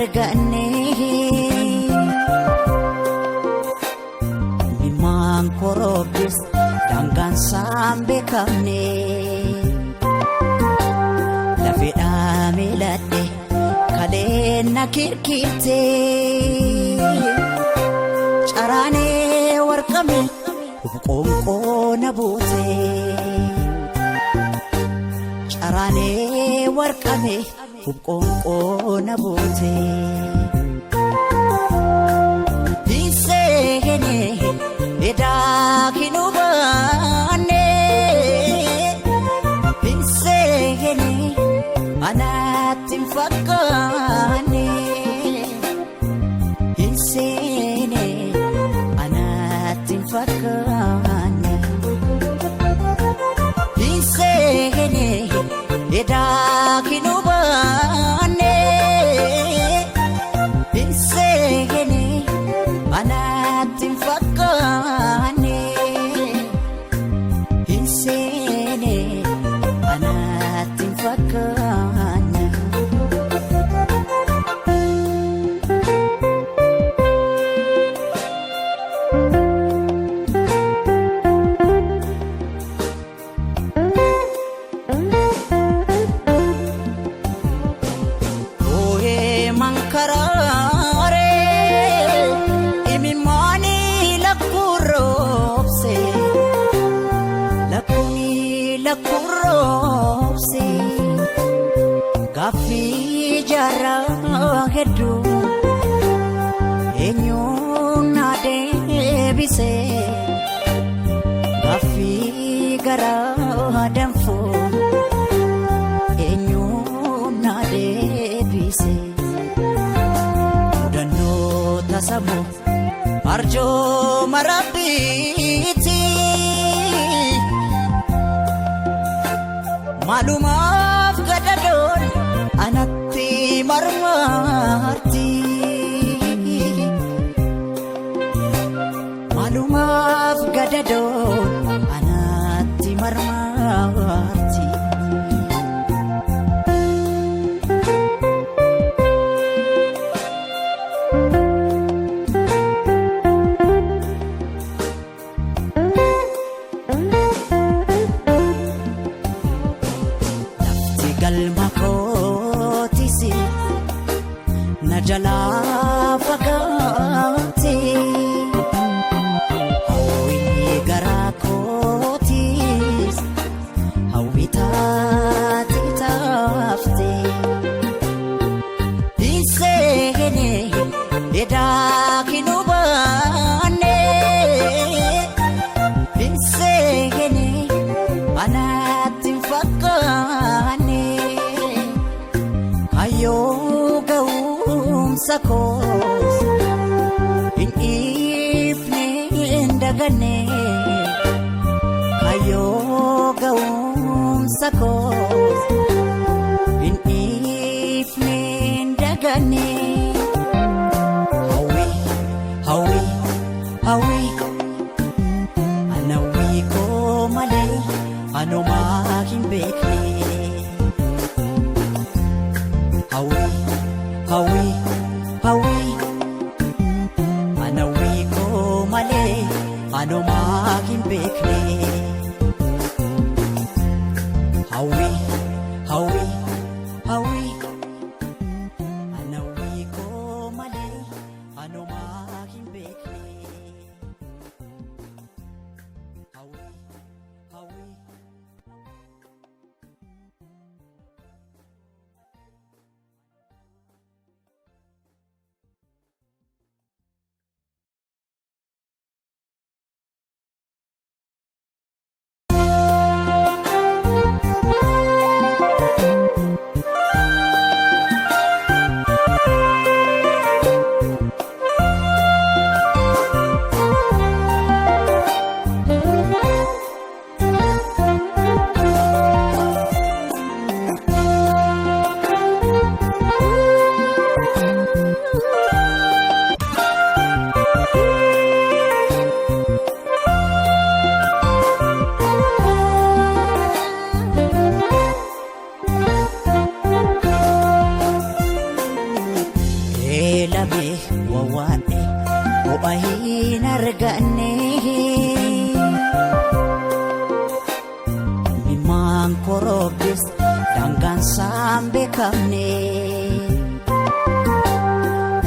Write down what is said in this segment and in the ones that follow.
arganne. Ilmaan korobbis daangaan isaan beekamne. Lafeedhaa miiladhe kaleen na kirkirte. Caraanee warqame qoonqoo na buute. Caraanee warqame qoonqoo na buute. Hinseene edaa hin hubanne. Hinseene anaatti hin fakkaanne. Hinseene anaatti hin fakkaanne. Hinseene edaa hin hubanne. Hinseene anaatti hin fakkaanne. Hinseene anaatti hin fakkaanne. Ooyee mankaraaree imimmaanii lakkuroobse lakkuuni lakkuroobse gaaffii jaarraa hedduu eenyuun na deebise gaaffii garaa danfuu eenyuun na deebise. Mudannoo tasamoo arjooma rabbiiti. Maalumaaf gadadoon anatti marmarti. Maalumaaf gadadoon anatti marmarti. Lafti galma kootis na jalaa fagaate. Hawwii garaa kootis hawwii taate taafte. Hinseene edaa hin hubanne. Hinseene anaatti hin fakkaanne. Kayyoo ga'umsa koos hin dhiifne hin daganne. Kayyoo ga'umsa koos hin dhiifne hin daganne. Hawwii hawwii hawwii ana hawwii koo malee anumaa hin beekne. Hawwii hawwii hawwii ana hawwii koo malee anumaa hin beekne. Hawwii hawwii hawwii ana hawwii koo malee anumaa hin beekne. Hawwii hawwii. Beelame wawwaadhe ho'a hin arganne. Mimaan korobdis daangaan saan beekamne.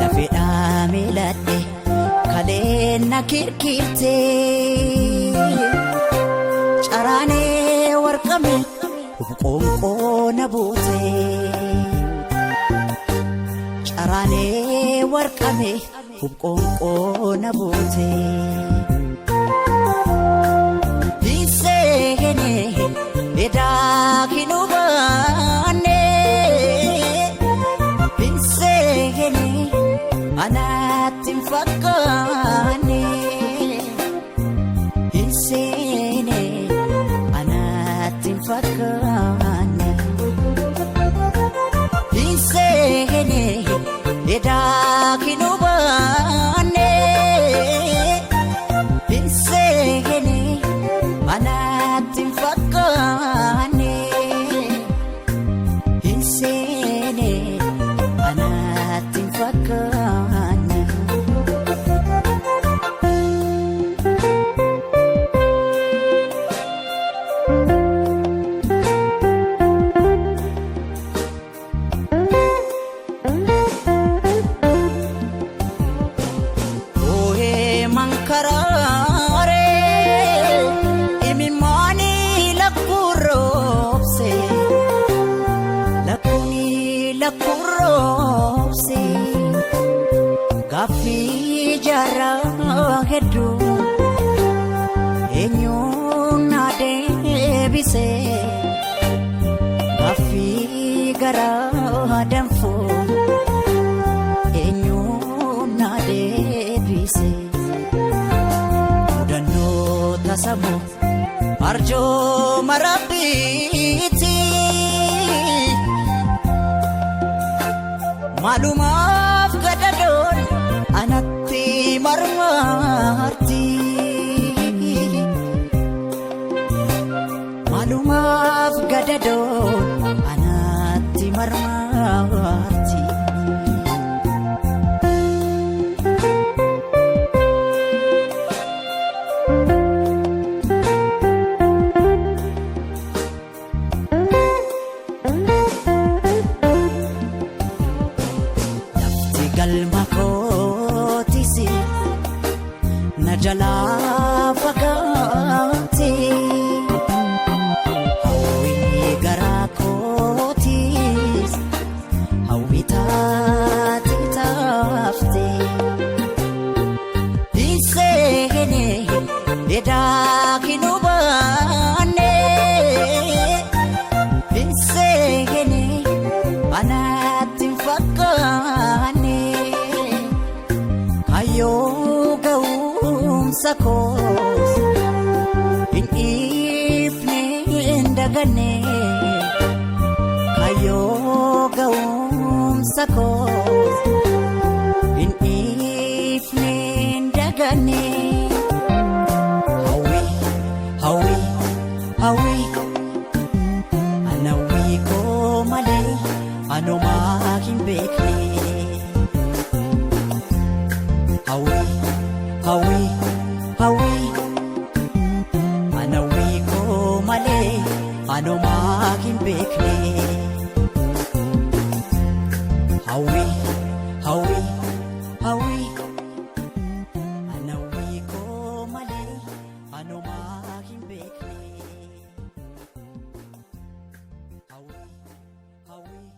Lafeedhaa miiladhe kaleen na kirkirte. Caraanee warqame qoonqoo na buute. Caraanee warqame qoonqoo na buute. Hinseenee edaa hin hubanne. Hinseenee anaatti hin fakkaanne. Hinseenee anaatti hin fakkaanne. Hinseenee edaa hin hubanne. Hinseenee anaatti hin fakkaanne. Hinseenee anaatti hin fakkaanne. Oohee mankaraaree imimmaanii lakkuroobse lakkuuni lakkuroobse gaaffii jaarraa hedduu eenyuun na deebise gaaffii garaa danfuu. Eenyuun na deebise mudannoo tasamu arjooma rabbiiti maalumaaf gadadoon anatti marmarti maalumaaf gadadoon anatti marmarti. Lafti galma kootis na jalaa fagaate. Hawwii garaa kootis hawwii taate taafte. Hinseenee edaa hin hubanne. Hinseenee anaatti hin fakkaanne. Kayyoo ga'umsa koos hin dhiifne hin daganne. Kayyoo ga'umsa koos hin dhiifne hin daganne. Hawwii hawwii hawwii ana hawwii koo malee anumaa hin beekne. Hawwii hawwii hawwii ana hawwii koo malee anumaa hin beekne. Hawwii hawwii hawwii ana hawwii koo malee anumaa hin beekne. Hawwii hawwii.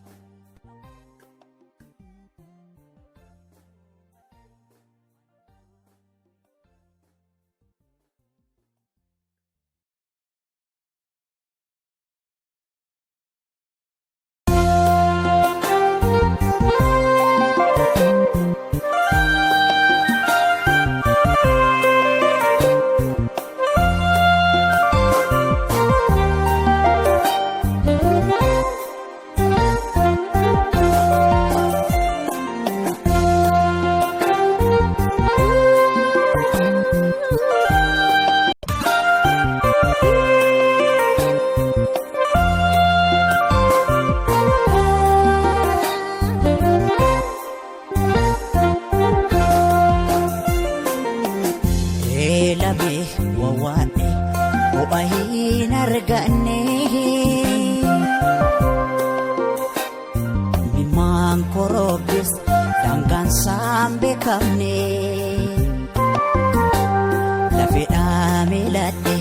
Daangaan saan beekamne lafeedhaa miiladhe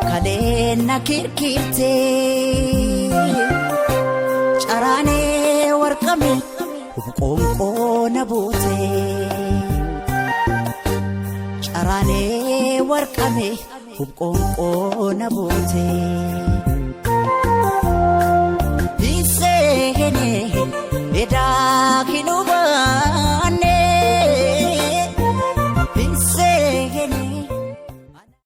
kaleen na kirkirte caraanee warqame qoonqoo na buute caraanee warqame qoonqoo na buute. Hinseenee edaa kinuma.